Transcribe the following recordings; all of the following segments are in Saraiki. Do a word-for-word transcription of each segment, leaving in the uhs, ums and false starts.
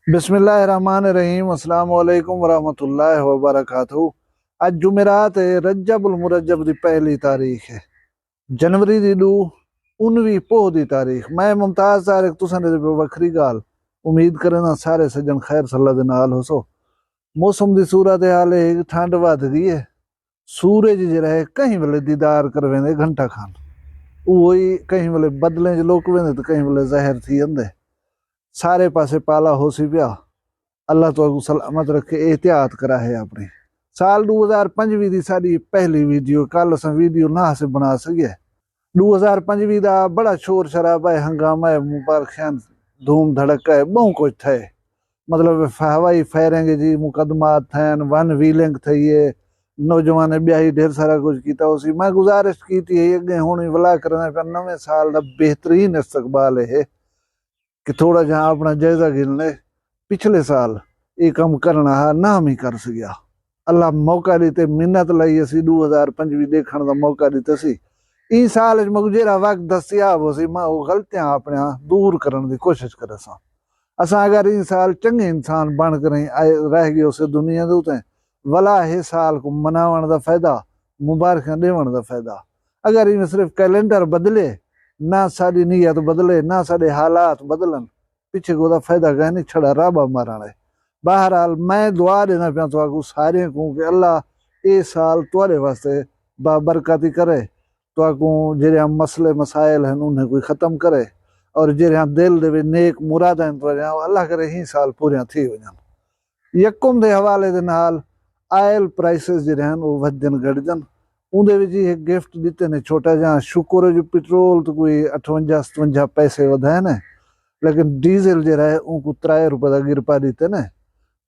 بسم اللہ الرحمن الرحیم۔ السلام علیکم ورحمۃ اللہ وبرکاتہ۔ اڄ جمعرات ہے، رجب المرجب دی پہلی تاریخ ہے، جنوری دی ݙو، انوی پوہ دی تاریخ۔ میں ممتاز طارق، تساں دے وکھری ڳالھ۔ امید کرینداں سارے سڄݨ خیر صلاح دے نال ہوسو۔ موسم دی صورت حال ہے، ٹھنڈ ودھ ڳئی ہے۔ سورج جیڑھا ہے کہیں ویلے دیدار کر ویندے گھنٹہ کھان، اوہی کہیں ویلے بدلیں چ لک ویندے تے کہیں ویلے ظاہر تھی ویندے۔ سارے پاسے پالا ہوسی پیا۔ اللہ تہاکوں سلامت رکھے، احتیاط کراہے اپݨی۔ سال ݙو ہزار پنجوی دی ساݙی پہلی ویڈیو، کل اساں ویڈیو نہ سے بݨا سڳے۔ ݙو ہزار پنجوی دا بڑا شور شرابہ ہے، ہنگامہ ہے، مبارخیاں، دھوم دھڑکا ہے، ٻہوں کجھ تھئے۔ مطلب ہوائی فائرنگ جی مقدمات تھئن، ون ویلنگ تھئی ہے، نوجوان ٻیا ہی ڈھیر سارا کجھ کیتا ہوسی۔ میں گزارش کیتی ہے اڳے، ہݨ ولا کرݨا پیا، نویں سال دا بہترین استقبال ہے کہ تھوڑا جہاں اپݨا جائزہ گھن لے۔ پچھلے سال اے کم کرݨا ہا، نہ میں کر سڳیا۔ اللہ موقع ݙتے، منت لائی، اسی ݙو ہزار پنجوی ݙیکھݨ دا موقع ݙتے سی۔ ایں سال اچ مکوں جیڑھا وقت دستیاب ہوسی، میں او غلطیاں اپݨیاں دور کرݨ دی کوشش کریساں۔ اساں اگر ایں سال چنڳے انسان بݨ کریں آئے رہ ڳئے اسے دنیا دے اتے، ولا ہے سال کوں مناوݨ دا فائدہ، مبارخیاں ݙیوݨ دا فائدہ۔ اگر ایویں صرف کیلنڈر بدلے، نہ ساݙی نیت بدلے، نہ ساݙے حالات بدلن، پچھے کوں دا فائدہ کائنی، چھڑا رابا مارݨ ہے۔ بہرحال، میں دعا ݙیندا پیاں تہاکوں ساریں کوں کہ اللہ اے سال تہاݙے واسطے بابرکت ہی کرے، تہاکوں جیڑھے مسئلے مسائل ہن انہیں کوئی ختم کرے، اور جیڑھے دل دے وچ نیک مراداں ہن تہاݙیاں، اللہ کرے ہی سال پوریاں تھی ونڄن۔ یکم دے حوالے دے نال آئل پرائسز جیڑھے ہن او ودھدن گھٹدن۔ اوندے وچ ہی ہک گفٹ ݙتے نے چھوٹا جہاں، شکر ہے جو پٹرول تو کوئی اٹھونجا ستونجا پیسے ودھائے نے، لیکن ڈیزل جیڑھا ہے اونکوں ترائے روپے دا گرپا ݙتے نے۔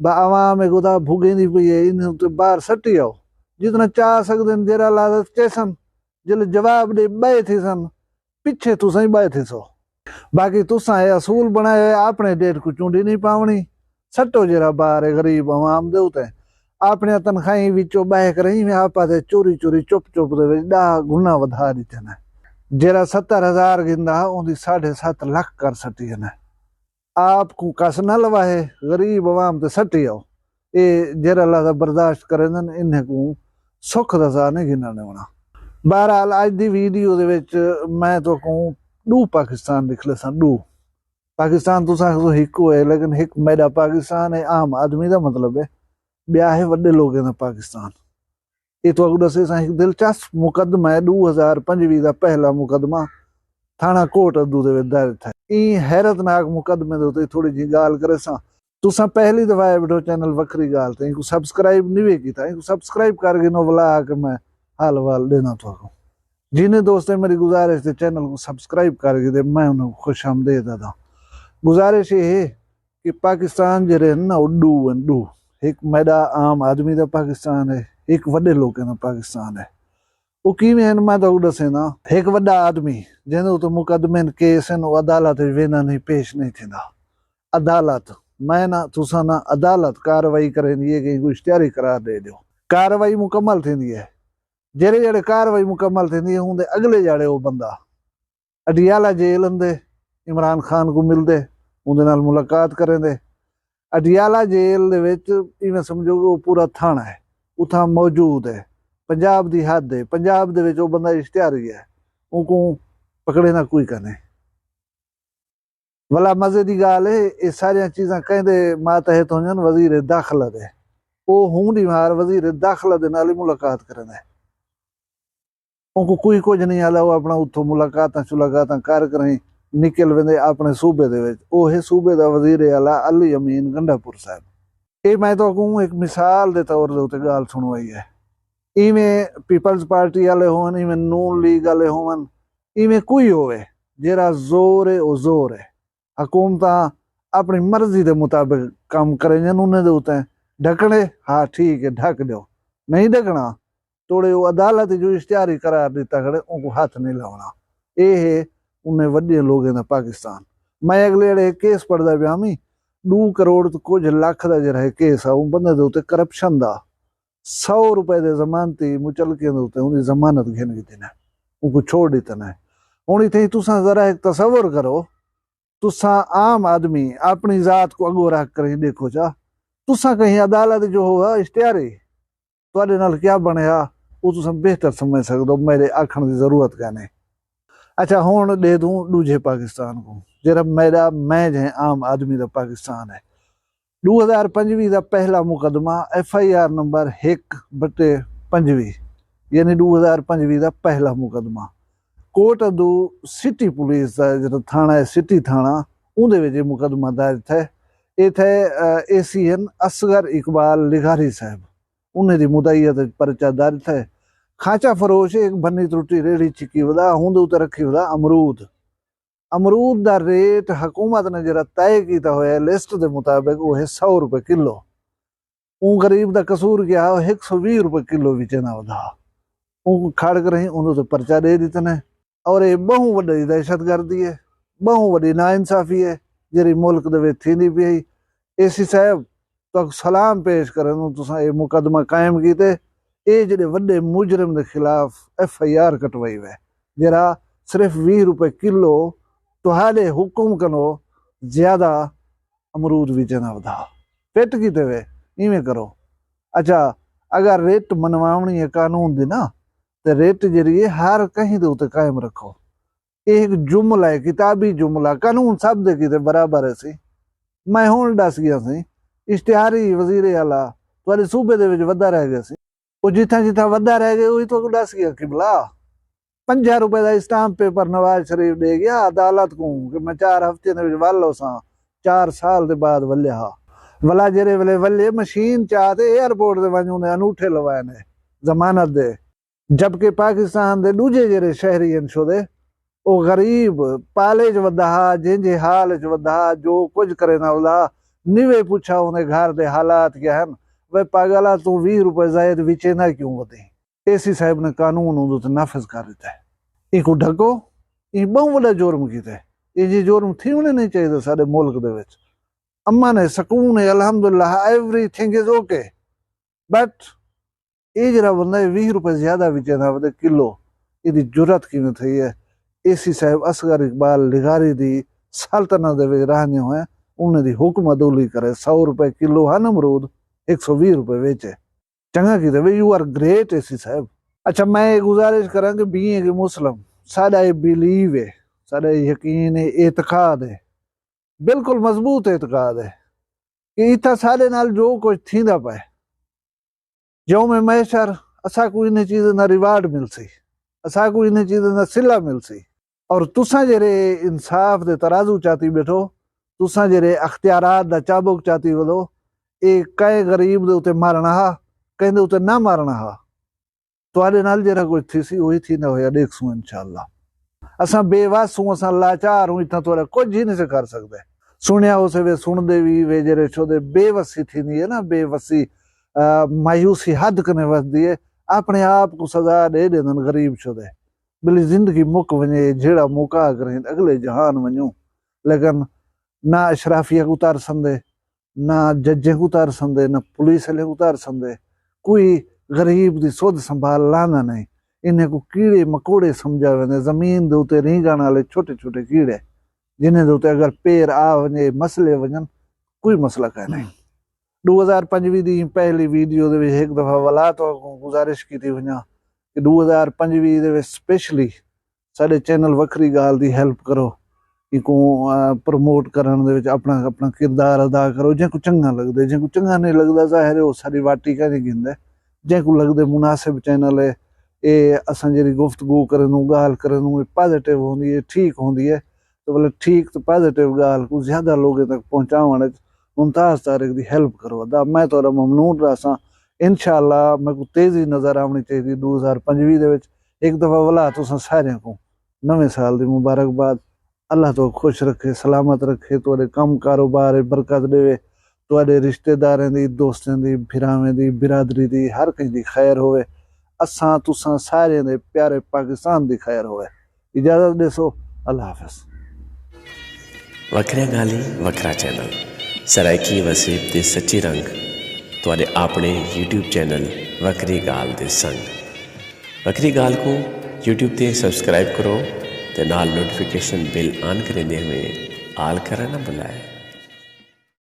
با عوام ہے گدا بھگیندی پئی ہے، انہیں تے باہر سٹی آؤ، جتنا چاہ سکدے نے، جیڑھا لازت چیسن، جلے جواب ݙے ٻئے تھیسن، پچھے تساں ہی ٻئے تھیسو۔ باقی تساں اے اصول بݨائے ہوئے، اپݨے ڈیڈھ کوں چونڈی نہیں پاوݨی۔ سٹو جیڑھا بار ہے غریب عوام دے اتے، اپݨیاں تنخواہیں وچوں ٻہہ کریں، ایویں آپاں تے چوری چوری چپ چپ دے وچ ݙاہ گنا ودھا ݙتے نے۔ جیڑھا ستر ہزار گھندا ہا، اوندی ساڑھے ست لکھ کر سٹی نے۔ آپ کوں کس نہ لواہے، غریب عوام تے سٹی آؤ۔ اے جیڑھا لحظہ برداشت کریندن، انہیں کوں سکھ دا ساہ نہیں گھنݨ ݙیوݨا۔ بہرحال، اڄ دی ویڈیو دے وچ میں تہاکوں ݙو پاکستان ݙکھلیساں، ݙو۔ پاکستان تساں آکھسو ہکو ہے، لیکن ہک میݙا پاکستان ہے، عام آدمی دا مطلب ہے، ٻیا ہے وݙے لوکیں دا پاکستان۔ اے تہاکوں ݙسیساں ہک دلچسپ مقدمہ ہے، ݙو ہزار پنجوی دا پہلا مقدمہ تھاݨہ کوٹ ادو دے وچ دائر تھئے۔ ایں حیرت ناک مقدمے دے اتے تھوڑی جہی ڳالھ کریساں۔ تساں پہلی دفعہ آئے ٻیٹھو چینل وکھری ڳالھ تے، اینکوں سبسکرائب نہیں وے کیتا، اینکوں سبسکرائب کر گھنو ولا آ کے میں حال احوال ݙینا تہاکوں۔ جنہیں دوستیں میری گزارش تے چینل کوں سبسکرائب کر گھدے، میں انہاں کوں خوش آمدید آہداں۔ گزارش اے ہے کہ پاکستان جیڑھے ہن نا، او ݙو ہن، ݙو۔ ہک میݙا عام آدمی دا پاکستان ہے، ہک وݙے لوکیں دا پاکستان ہے۔ او کیویں ہن، میں تہاکوں ݙسینداں۔ ہک وݙا آدمی جیندے اتے مقدمے ہن، کیس ہن، او عدالت وچ ویندا نہیں، پیش نہیں تھیندا۔ عدالت، میں نہ، تساں نہ، عدالت کارروائی کریندی ہے کہ اینکوں اشتہاری قرار ݙے ݙیو۔ کارروائی مکمل تھیندی ہے۔ جیڑھے جیڑھے کارروائی مکمل تھیندی ہے، اوندے اڳلے جیڑھے او بندہ اڈیالہ جیل اندے عمران خان کوں ملدے، اوندے نال ملاقات کریندے۔ اڈیالہ جیل دے وچ ایویں سمجھو کہ او پورا تھاݨہ ہے، اتھاں موجود ہے، پنجاب دی حد ہے، پنجاب دے وچ او بندہ اشتہاری ہے، اونکوں پکڑیندا کوئی کائنی۔ ولا مزے دی ڳالھ ہے، اے ساریاں چیزاں کیندے ماتحت ہوندن؟ وزیر داخلہ دے۔ او ہوں ݙینہوار وزیر داخلہ دے نال ہی ملاقات کریندے۔ اونکوں کوئی کجھ نہیں آہدا، او اپݨا اتھوں ملاقاتاں شلاقاتاں کر کریں نکل ویندے اپݨے صوبے دے وچ۔ او ہے صوبے دا وزیر اعلیٰ علی امین گنڈا پور صاحب۔ اے میں تہاکوں ہک مثال دے طور دے اتے ڳالھ سݨوائی ہے۔ ایویں پیپلز پارٹی آلے ہوون، ایویں نون لیگ آلے ہوون، ایویں کوئی ہووے، جیڑھا زور ہے، او زور ہے۔ حکومتاں اپݨی مرضی دے مطابق کم کریندن، انہیں دے اتے ڈھکݨے، ہا ٹھیک ہے، ڈھک ݙیو، نہیں ڈھکݨا، توڑے او عدالت جو اشتہاری قرار ݙتا کھڑے، اونکوں ہتھ نہیں لاوݨا۔ اے ہے انہیں وݙے لوکیں دا پاکستان۔ میں اڳلے اڑے کیس پڑھدا پیاں وی، ݙو کروڑ تے کجھ لکھ دا جیڑھا ہے کیس آ، اوں بندے دے اتے کرپشن دا، سو روپے دے ضمانتی مچلکیں دے اتے اوندی ضمانت گھن گھدی نے، اونکوں چھوڑ ݙتا نے۔ ہݨ اتھیں تساں ذرا ہک تصور کرو، تساں عام آدمی اپݨی ذات کوں اڳوں رکھ کریں ݙیکھو چا، تساں کہیں عدالت جو ہو اشتہاری، تہاݙے نال کیا بݨیا، او تساں بہتر سمجھ سڳدو، میݙے آکھݨ دی ضرورت کائنی۔ اچھا، ہݨ ݙے دوں ݙوجھے پاکستان کوں، جیڑھا میݙا، میں جہیں عام آدمی دا پاکستان ہے۔ ݙو ہزار پنجویہہ دا پہلا مقدمہ، ایف آئی آر نمبر ہک بٹے پنجویہہ، یعنی ݙو ہزار پنجویہہ دا پہلا مقدمہ، کوٹ ادو سٹی پولیس دا جیڑھا تھاݨہ ہے، سٹی تھاݨہ، اوندے وچ اے مقدمہ داخل تھئے۔ اے تھئے، اے سی ہن اصغر اقبال لغاری صاحب، انہیں دی مدعیت وچ پرچہ داخل تھئے۔ کھانچا فروش ہک بھنی ترٹی ریڑھی چکی ودا، ہوندے اتے رکھی ودا امرود۔ امرود دا ریٹ حکومت نے جیڑھا طے کیتا ہویا ہے لسٹ دے مطابق، او ہے سو روپے کلو۔ اوں غریب دا قصور کیا ہا، او ہک سو ویہہ روپے کلو وچیندا ودا ہا۔ اوں کوں کھڑ کریں اوندے تے پرچہ ݙے ݙتے نے۔ اور اے ٻہوں وݙی دہشت گردی ہے، ٻہوں وݙی ناانصافی ہے جیڑھی ملک دے وچ تھیندی پئی ہے۔ اے سی صاحب، تہاکوں سلام پیش کرݨ، تساں اے مقدمہ قائم کیتے۔ اے جیڑھے وݙے مجرم دے خلاف ایف آئی آر کٹوائی وے، جیڑھا صرف ویہہ روپے کلو تہاݙے حکم کنوں زیادہ امرود وچیندا ودا۔ فٹ کیتے وے، ایویں کرو۔ اچھا، اگر رٹ منواوݨی ہے قانون دی نا، تے رٹ جیڑھی ہے ہر کہیں دے اتے قائم رکھو۔ اے ہک جملہ ہے، کتابی جملہ، قانون سب دے کیتے برابر ہے سی۔ میں ہݨ ݙس ڳیا سی، اشتہاری وزیر اعلیٰ تہاݙے صوبے دے وچ ودا رہ ڳیا سی۔ او جتھاں جتھاں ودا رہ ڳئے، اوہی تہاکوں ݙس ڳیا قبلہ۔ پنجاہ روپے دا اسٹامپ پیپر نواز شریف ݙے ڳیا عدالت کوں کہ میں چار ہفتے دے وچ ول ہوساں، چار سال دے بعد ولیا ہا۔ ولا جیڑھے ویلے ولے مشین چا تے ایئرپورٹ تے ونڄ اوندے انوٹھے لوائے نے ضمانت دے۔ جبکہ پاکستان دے ݙوجھے جیڑھے شہری ہن شدے، او غریب، پالے اچ ودا ہا، جینجھے حال اچ ودا ہا، جو کجھ کریندا ودا ہا، نوے پچھا اوندے گھر دے حالات کیا ہن؟ وے پاگلا، توں ویہہ روپے زائد وچیندا کیوں ودیں؟ اے سی صاحب نے قانون اوندے تے نافذ کر ݙتا ہے۔ اینکوں ڈھکو، ایں ٻہوں وݙا جرم کیتے۔ ایجھے جرم تھیوݨے نہیں چاہیدے ساݙے ملک دے وچ۔ امن ہے، سکون ہے، الحمدللہ، ایوری تھنگ از اوکے۔ بٹ اے جیڑھا بندہ ہے ویہہ روپے زیادہ وچیندا ودے کلو، ایندی جرات کیویں تھئی ہے؟ اے سی صاحب اصغر اقبال لغاری دی سلطنت دے وچ رہندے ہوئے انہیں دی حکم عدولی کرے، سو روپے کلو ہن امرود، ہک سو ویہہ روپے ویچے۔ چنگا کیتے وے، یو آر گریٹ اے سی صاحب۔ اچھا، میں اے گزارش کراں کہ بینگ اے مسلم، ساݙا اے بلیو ہے، ساݙا اے یقین ہے، اعتقاد ہے، بالکل مضبوط اعتقاد ہے کہ اتھاں ساݙے نال جو کجھ تھیندا پئے، یوم محشر اساکوں انہیں چیزاں دا ریوارڈ ملسی، اساکوں انہیں چیزاں دا صلہ ملسی۔ اور تساں جیڑھے انصاف دے ترازو چاتی ٻیٹھو، تساں جیڑھے اختیارات دا چابک چاتی ودو، اے کئیں غریب دے اتے مارݨا ہا، کہیں دے اتے نہ مارݨا ہا۔ تہاݙے نال جیڑھا کجھ تھیسی، اوہی تھیندا ہویا ݙیکھسوں انشاءاللہ۔ اساں بے وس ہوں، اساں لاچار ہوں، اتھاں تہاݙا کجھ ہی نہیں سے کر سڳدے۔ سݨیا ہوسے وے، سݨدے وی وے، جیڑھے شودے بے وسی تھیندی ہے نا، بے وسی، آ، مایوسی حد کنے ودھدی ہے، اپݨے آپ کوں سزا ݙے ݙیندن غریب شودے۔ بھلی زندگی مک ونڄے، جھیڑا مکا کریں اڳلے جہان ونڄوں۔ لیکن نہ اشرافیہ کوں ترس آندے، نہ ججیں کوں ترس آندے، نہ پولیس آلیاں کوں ترس آندے۔ کوئی غریب دی سدھ سنبھال لاندا نہیں۔ انہیں کوں کیڑے مکوڑے سمجھا ویندے، زمین دے اتے رینگݨ آلے چھوٹے چھوٹے کیڑے، جنہیں دے اتے اگر پیر آ ونڄے، مسلے ونڄن، کوئی مسئلہ کائے نہیں۔ ݙو ہزار پنجویہہ دی پہلی ویڈیو دے وچ ہک دفعہ ولا تہاکوں گزارش کیتی ونڄاں کہ ݙو ہزار پنجویہہ دے وچ سپیشلی ساݙے چینل وکھری ڳالھ دی ہیلپ کرو، اینکوں، آ، پروموٹ کرݨ دے وچ اپݨا، اپݨا کردار ادا کرو۔ جینکوں چنڳا لڳدے، جینکوں چنڳا نہیں لڳدا، ظاہر ہے او ساݙی واٹی کائنی گھندے۔ جینکوں لڳدے مناسب چینل ہے، اے اساں جیڑھی گفتگو کریندوں، ڳالھ کریندوں، اے پازیٹیو ہوندی ہے، ٹھیک ہوندی ہے۔ تے بھلا ٹھیک تے پازیٹیو ڳالھ کوں زیادہ لوگیں تک پہنچاوݨ اچ ممتاز طارق دی ہیلپ کرو۔ ادا میں تہاݙا ممنون رہساں۔ انشاءاللہ میکوں تیزی نظر آوݨی چاہیدی ݙو ہزار پنجویہہ دے وچ۔ ہک دفعہ ولا تساں ساریاں کوں نویں سال دی مبارکباد۔ اللہ تہاکوں خوش رکھے، سلامت رکھے، تہاݙے کم کاروبار اچ برکت ݙیوے، تہاݙے رشتے داریں دی، دوستیں دی، بھراویں دی، برادری دی، ہر کہیں دی خیر ہووے۔ اساں تساں ساریاں دے پیارے پاکستان دی خیر ہووے۔ اجازت ݙیسو، اللہ حافظ۔ وکھریاں ڳالھیں، وکھرا چینل، سرائیکی وسیب دے سچی رنگ، تہاݙے آپݨے یوٹیوب چینل وکھری ڳالھ دے سنگ۔ وکھری ڳالھ کوں یوٹیوب تے سبسکرائب کرو تے نال نوٹیفیکیشن بیل آن کریندے ہوئیں آل کرا نہ بلائے۔